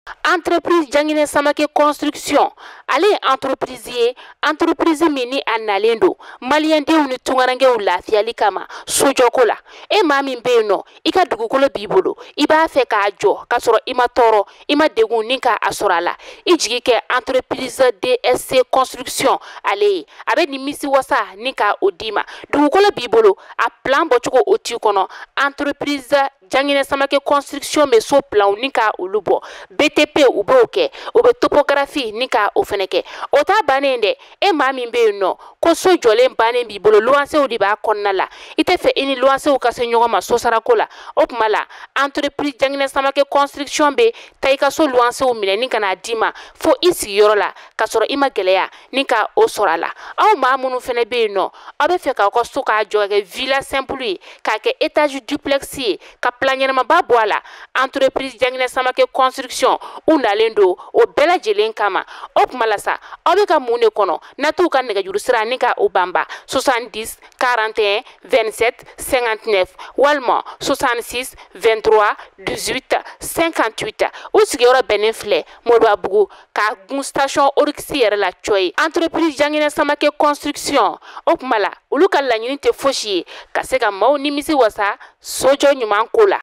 Entreprise Janginɛ Samake Construction, ale ye entreprise ye, entreprise min ni a nalen don maliyɛndenw ni tunkarankew lafiyali kama sojɔko la. E maa min bɛ yen nɔ, i ka dugukolo b'i bolo, i b'a fɛ k'a jɔ k'a sɔrɔ i ma tɔɔrɔ, i ma degun ni k'a sɔrɔ a la, i jigi kɛ entreprise DSC Construction ale ye. A bɛ nimisi wasa ni ka o d'i ma. Dugukolo b'i bolo, a plan bɔcogo o t'i kɔnɔ, entreprise Janginɛ Samake Construction bɛ so planw ni ka olu bɔ. BTP u b'o kɛ, u bɛ topographie ni ka o fɛnɛ kɛ. O t'a bannen dɛ, e maa min bɛ yen nɔ ko so jɔlen bannen b'i bolo, luwansew de b'a kɔnɔna la, i tɛ fɛ i ni luwansew ka se ɲɔgɔn ma sosarako la, o tuma la entreprise Janginɛ Samake Construction bɛ taa i ka so luwansew minɛ ni ka n'a d'i ma fo i sigiyɔrɔ la, k'a sɔrɔ i ma gɛlɛya ni ka o sɔrɔ a la. Aw maa minnu fɛnɛ bɛ yen nɔ, aw bɛ fɛ k'aw ka so k'a jɔ ka kɛ villa simple ye, k'a kɛ étage duplex ye, ka plan ɲɛnamaba bɔ a la, entreprise Janginɛ Samake Construction u nalen don o bɛɛ lajɛlen kama. O tuma la sa, aw bɛ ka mun de kɔnɔ? Na t'u ka nɛgɛjuru sira ni ka o banba 70 41 27 59 walima 66 23 18 58. U sigiyɔrɔ bɛnnen filɛ Moribabugu ka gun station Oryx yɛrɛ la cɔyi. Entreprise Janginɛ Samake Construction, o tuma la olu ka laɲini tɛ fosi ye ka se ka maaw nimisi wasa sojɔ ɲuman ko la.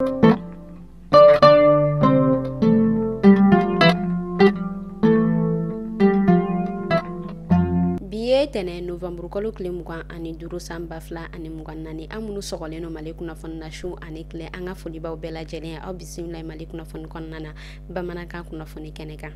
Bi ye tɛnɛ novembre kalo tile 25 san 2024. An minnu sɔgɔlen don Mali kunnafoni na su ani tile, an ka folibaw bɛɛ lajɛlen aw bisimila Mali kunnafoni kɔnɔna na bamanankan kunnafoni kɛnɛ kan.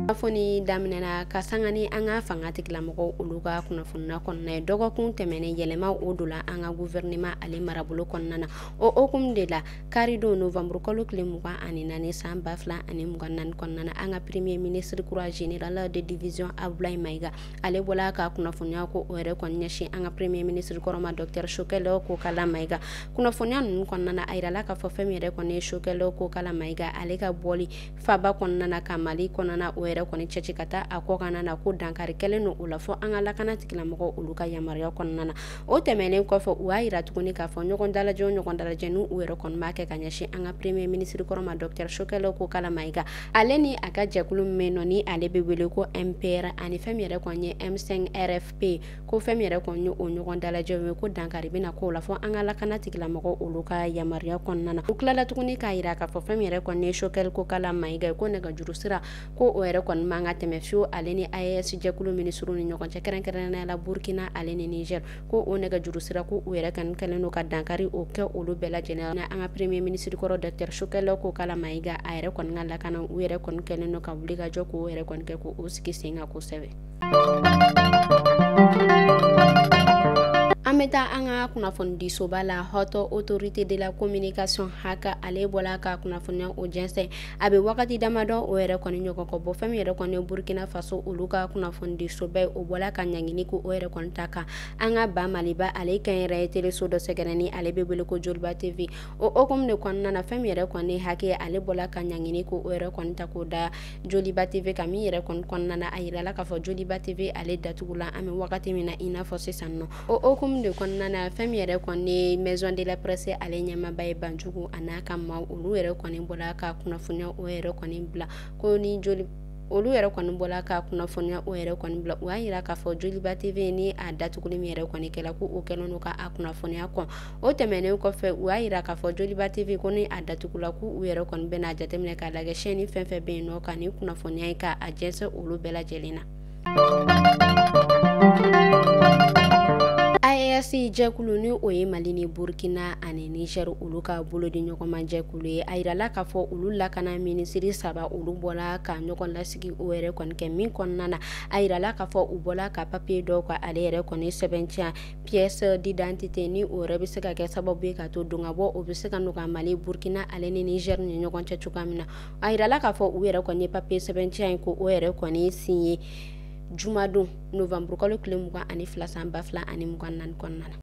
Kunnafoni daminɛna ka sanga ni an ka fanga tigilamɔgɔw olu ka kunnafoniya kɔnɔna ye. Dɔgɔkun tɛmɛnen yɛlɛma o donna an ka gouvernement ale marabolo kɔnɔna na. O hukumu de la, karidon novembre kalo tile 24 san 2024 kɔnɔna na, an ka premier ministre kura général de division Abdoulaye Maïga ale bɔla ka kunnafoniya ko o yɛrɛ kɔni ɲɛsin an ka premier ministre kɔrɔ ma docteur Choguel Kokalla Maïga. Kunnafoniya ninnu kɔnɔna na, a yirala k'a fɔ fɛn min yɛrɛ kɔni ye Choguel Kokalla Maïga ale ka bɔli faba kɔnɔna na ka Mali kɔnɔna o yɛrɛ kɔni cɛci ka taa a kɔkanna na, ko dankari kɛlen don o la fɔ an ka lakana tigilamɔgɔw olu ka yamaruya kɔnɔna na. O tɛmɛnen kɔfɛ, u y'a yira tuguni k'a fɔ ɲɔgɔn dalajɛ o ɲɔgɔn dalajɛ n'u yɛrɛ kɔni b'a kɛ ka ɲɛsin an ka premier ministre kɔrɔ ma docteur Choguel Kokalla Maïga, ale ni a ka jɛkulu min bɛ yen nɔ ni ale bɛ wele ko MPR ani fɛn min yɛrɛ kɔni ye M5 RFP, ko fɛn min yɛrɛ kɔni ye o ɲɔgɔn dalajɛ ye, ko dankari bɛna k'o la fɔ an ka lakana tigilamɔgɔw olu ka yamaruya kɔnɔna na. U tilala tuguni k'a yira k'a fɔ fɛn min yɛrɛ kɔni ye Choguel Kokalla Maïga, ko nɛgɛjuru sira ko o yɛrɛ kɔni man ka tɛmɛ fiyewu ale ni AES jɛkulu minisiriw ni ɲɔgɔn cɛ, kɛrɛnkɛrɛnnenya la Burkina ale ni Niger, ko o nɛgɛjuru sira ko u yɛrɛ kɔni kɛlen don ka dankari o kɛ olu bɛɛ lajɛlen na. An ka premier ministre kɔrɔ docteur Choguel Kokalla Maïga a yɛrɛ kɔni ka lakana, u yɛrɛ kɔni kɛlen don ka wuli ka jɔ k'o yɛrɛ kɔni kɛ k'o sigi sen kan kosɛbɛ. An bɛ taa an ka kunnafonidisoba la, Haute Autorité de la Communication HAC ale bɔla ka kunnafoniya o jɛnsɛn. A bɛ wagati damadɔ o yɛrɛ kɔni ɲɔgɔn kɔ bɔ. Fɛn min yɛrɛ kɔni ye Burkina Faso olu ka kunnafonidisoba ye, o bɔla ka ɲangini ko o yɛrɛ kɔni ta kan an ka ba Maliba ale kɛnyɛrɛye teleso dɔ sɛgɛrɛ ni ale bɛ wele ko Joliba TV. O hukumu de kɔnɔna na, fɛn min yɛrɛ kɔni ye HAC ye, ale bɔla ka ɲangini ko o yɛrɛ kɔni ta k'o da Joliba TV kan, min yɛrɛ kɔni kɔnɔna na a yirala k'a fɔ Joliba TV ale datugula an bɛ wagati min na i n'a fɔ sisan nɔ. O hukumu de kɔnɔna na, fɛn min yɛrɛ kɔni ye Maison de la Presse ale ɲɛmaaba ye Banjugu a n'a ka maaw olu yɛrɛ kɔni bɔla ka kunnafoniya o yɛrɛ kɔni bila ko ni joli olu yɛrɛ kɔni bɔla ka kunnafoniya o yɛrɛ kɔni bila. U y'a yira k'a fɔ Joliba TV ni a datuguli min yɛrɛ kɔni kɛla ko o kɛlen don ka a kunnafoniya kɔn. O tɛmɛnen kɔfɛ, u y'a yira k'a fɔ Joliba TV ko ni a datugula ko u yɛrɛ kɔni bɛna jateminɛ k'a lajɛ chaîne fɛn fɛn bɛ yen nɔ ka nin kunnafoniya in k'a jɛnsɛn olu bɛɛ lajɛlen na. AES jɛkulu ni o ye Mali ni Burkina ani Niger olu ka bolodi ɲɔgɔnma jɛkulu ye, a yirala k'a fɔ olu lakana minisiri saba olu bɔla ka ɲɔgɔn lasigi o yɛrɛ kɔni kɛ min kɔnɔna na, a yirala k'a fɔ u bɔla ka papiye dɔw ka ale yɛrɛ kɔni sɛbɛntiya pièce d'identité ni o yɛrɛ bɛ se ka kɛ sababu ye ka to don ka bɔ o bɛ se ka nɔgɔya Mali, Burkina ale ni Niger ni ɲɔgɔn cɛ cogoya min na. A yirala k'a fɔ u yɛrɛ kɔni ye papiye sɛbɛntiya in ko o yɛrɛ kɔni signé jumadon novembre kalo tile 22 san 2024 kɔnɔna na.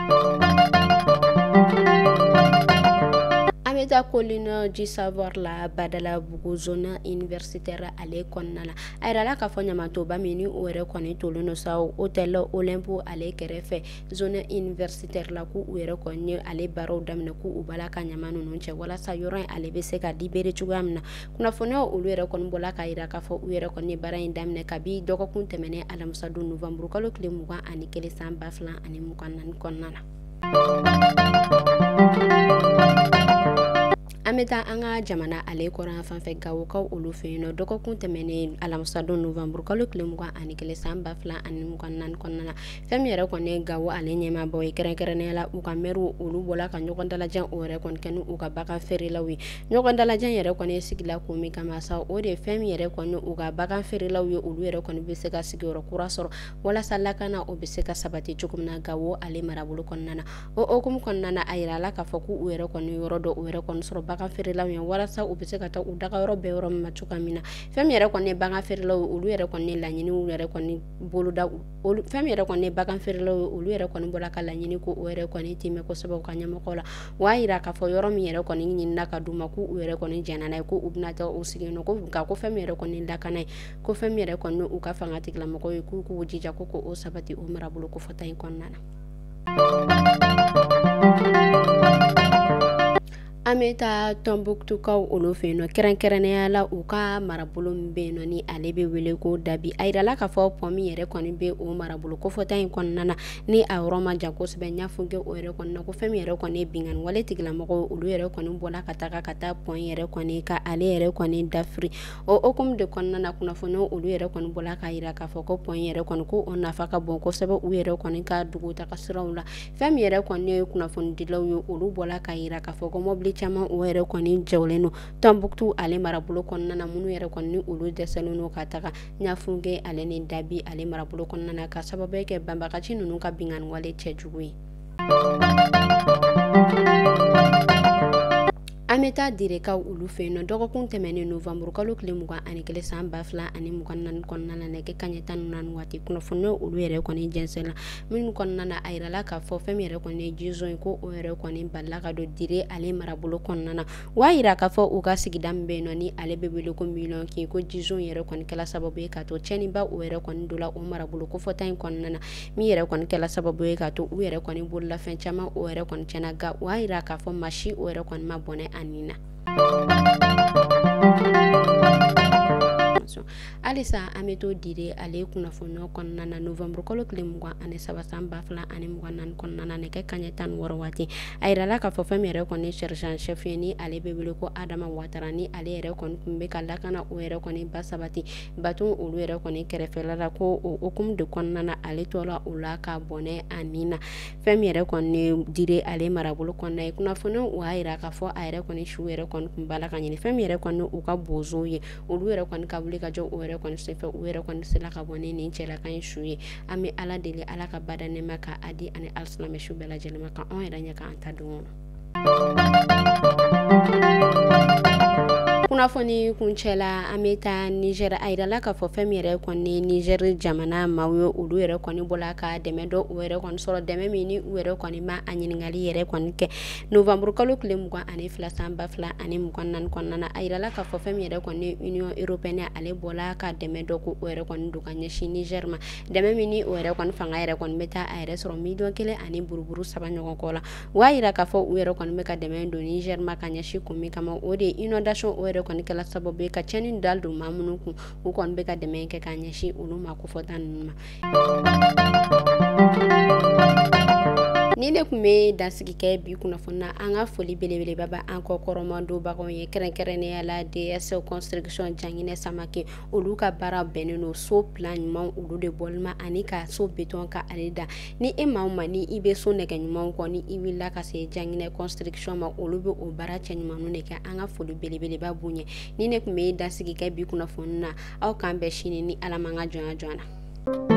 An bɛ An bɛ taa Colline du Savoir la Badalabugu zone universitaire ale kɔnɔna la. A yirala k'a fɔ ɲamantoba min ni o yɛrɛ kɔni tolen don sa hôtel Olympe ale kɛrɛfɛ zone universitaire la, k'u yɛrɛ kɔni ye ale baaraw daminɛ, k'u b'a la ka ɲama ninnu cɛ walasa yɔrɔ in ale bɛ se ka libérer cogoya min na. Kunnafoniyaw olu yɛrɛ kɔni bɔla k'a yira k'a fɔ u yɛrɛ kɔni ye baara in daminɛ kabi dɔgɔkun tɛmɛnen alamisa don novembre kalo tile 21 san 2024 kɔnɔna na. An bɛ taa an ka jamana ale kɔrɔn fan fɛ, Gawokaw olu fɛ yen nɔ, dɔgɔkun tɛmɛnen alamisa don novembre kalo tile 21 san 2024 kɔnɔna na, fɛn min yɛrɛ kɔni ye Gawo ale ɲɛmaabaaw ye, kɛrɛnkɛrɛnnenya la u ka mɛriw, olu bɔla ka ɲɔgɔn dalajɛ o yɛrɛ kɔni kɛ ni u ka bagan feerelaw ye. Ɲɔgɔn dalajɛ yɛrɛ kɔni sigila kun min kama sa, o de ye fɛn min yɛrɛ kɔni u ka bagan feerelaw ye, olu yɛrɛ kɔni bɛ se ka sigiyɔrɔ kura sɔrɔ walasa lakana o bɛ se ka sabati cogo min na Gawo ale marabolo kɔnɔna na. O hokumu kɔnɔna na, a yirala k'a fɔ k'u yɛrɛ kɔni yɔrɔ dɔ u yɛrɛ kɔni sɔrɔ bagan feerelaw ye walasa u bɛ se ka taa u dagayɔrɔ bɛɛ yɔrɔ min ma cogoya min na. Fɛn min yɛrɛ kɔni ye bagan feerelaw ye, olu yɛrɛ kɔni ye laɲiniw yɛrɛ kɔni boloda olu. Fɛn min yɛrɛ kɔni ye bagan feerelaw ye, olu yɛrɛ kɔni bɔra ka laɲini ko o yɛrɛ kɔni timɛ kosɛbɛ u ka ɲɛmɔgɔ la. O y'a yira k'a fɔ yɔrɔ min yɛrɛ kɔni ɲinina ka d'u ma, k'u yɛrɛ kɔni jɛnna n'a ye, ko u bɛna taa u sigi yen nɔ, ko nka ko fɛn min yɛrɛ kɔni lakana ye, ko fɛn min yɛrɛ kɔni u ka fanga tigilamɔgɔw ye, k'u k'u jija ko k'o sabati o marabolo kofɔta in kɔnɔna na. An bɛ taa Tɔnbukutukaw olu fɛ yen nɔ, kɛrɛnkɛrɛnnenya la u ka marabolo min bɛ yen nɔ ni ale bɛ wele ko Dabi. A yirala k'a fɔ pont min yɛrɛ kɔni bɛ o marabolo kofɔta in kɔnɔna na, ni a yɔrɔ ma jan kosɛbɛ Ɲafunke o yɛrɛ kɔni na, ko fɛn min yɛrɛ kɔni ye binkanni wale tigilamɔgɔw, olu yɛrɛ kɔni bɔla ka taga ka taa pont yɛrɛ kɔni ka ale yɛrɛ kɔni dafiri. O hokumu de kɔnɔna na, kunnafoniw olu yɛrɛ kɔni bɔla k'a yira k'a fɔ ko pont yɛrɛ kɔni ko o nafa ka bon kosɛbɛ u yɛrɛ kɔni ka dugutaga siraw la. Fɛn min yɛrɛ kɔni ye kunnafonidilaw ye, olu bɔla k'a yira k'a fɔ ko mobili caman o yɛrɛ kɔni jɔlen don Tɔnbukutu ale marabolo kɔnɔna na, minnu yɛrɛ kɔni ni olu dɛsɛlen don ka taga Ɲafunke ale ni Dabi ale marabolo kɔnɔna na, ka sababu kɛ banbagaci ninnu ka binkanni wale cɛjugu ye. An bɛ taa Direkaw olu fɛ yen nɔ, dɔgɔkun tɛmɛnen novembre kalo tile 21 san 2024 kɔnɔna na, nɛgɛ kanɲɛ 14 waati, kunnafoniyaw olu yɛrɛ kɔni jɛnsɛnna minnu kɔnɔna na, a yirala k'a fɔ fɛn min yɛrɛ kɔni ye jizon ye, ko o yɛrɛ kɔni balila ka don Dire ale marabolo kɔnɔna na. O y'a yira k'a fɔ u ka sigida min bɛ yen nɔ ni ale bɛ wele ko Miliyɔn Kin, ko jizon yɛrɛ kɔni kɛla sababu ye k'a to tiɲɛniba o yɛrɛ kɔni donna o marabolo kofɔta in kɔnɔna na, min yɛrɛ kɔni kɛla sababu ye k'a to u yɛrɛ kɔni bololafɛn caman o yɛrɛ kɔni tiɲɛna, nka o y'a yira k'a fɔ maa si o yɛrɛ kɔni ma bɔnɛ a nin na. Halisa an bɛ to Dire ale kunnafoniyaw kɔnɔna na, novembre kalo tile 23 san 2024 kɔnɔna na, nɛgɛ kanɲɛ 16 waati, a yirala k'a fɔ fɛn min yɛrɛ kɔni sergent chef ye, ni ale bɛ wele ko Adama Watara, ni ale yɛrɛ kɔni tun bɛ ka lakana o yɛrɛ kɔni ba sabati baton olu yɛrɛ kɔni kɛrɛfɛla la, ko o hokumu de kɔnɔna na ale tɔla o la ka bɔnɛ a nin na. Fɛn min yɛrɛ kɔni Dire ale marabolo kɔnɔna ye, kunnafoniyaw o y'a yira k'a fɔ a yɛrɛ kɔni su yɛrɛ kɔni tun b'a la ka ɲini fɛn min yɛrɛ kɔni u ka bozow ye, olu yɛrɛ kɔni ka wuli ka jɔ o yɛrɛ kɔni senfɛ, u yɛrɛ kɔni sera ka bɔ ni nin cɛlaka in su ye. An bɛ Ala deli, Ala ka bada nɛɛma ka a di ani alisilamɛ su bɛɛ lajɛlen ma, ka anw yɛrɛ ɲɛ k'an ta don kɔnɔ. Kunnafoni kuncɛla, an bɛ taa Niger. A yirala k'a fɔ fɛn min yɛrɛ kɔni Niger jamana maaw ye, olu yɛrɛ kɔni bɔla ka dɛmɛ dɔ u yɛrɛ kɔni sɔrɔ, dɛmɛ min ni u yɛrɛ kɔni ma a ɲininkali yɛrɛ kɔni kɛ novembre kalo tile 22 san 2024 kɔnɔna na. A yirala k'a fɔ fɛn min yɛrɛ kɔni Union européenne ale bɔla ka dɛmɛ dɔ ko o yɛrɛ kɔni don ka ɲɛsin Niger ma, dɛmɛ min ni o yɛrɛ kɔni fanga yɛrɛ kɔni bɛ taa a yɛrɛ sɔrɔ 1,3 miliyɔn ɲɔgɔn kɔ la. O y'a yira k'a fɔ u yɛrɛ kɔni bɛ ka dɛmɛ don Niger ma ka ɲɛsin kun min kama, o de ye inondation o yɛrɛ kɔni kɛla sababu ye ka tiɲɛni da don maa minnu kun, u kɔni bɛ ka dɛmɛ kɛ ka ɲɛsin olu ma kofɔta ninnu ma. Ni ne tun bɛ dansigi kɛ bi kunnafoni na, an ka foli belebeleba bɛ an kɔ kɔrɔmadonbagaw ye, kɛrɛnkɛrɛnnenya la DS Construction Janginɛ Samake, olu ka baara bɛnnen don so plan ɲuman olu de bɔli ma ani ka so béton ka ale da. Ni e maa o maa ni i bɛ so nɛgɛ ɲumanw kɔ, ni i wulila ka se Janginɛ Construction ma, olu bɛ o baara cɛ ɲumanw de kɛ. An ka foli belebeleba b'u ɲɛ. Ni ne tun bɛ dansigi kɛ bi kunnafoni na, aw k'an bɛn sini ni Ala m'an ka jɔnya jɔ an na.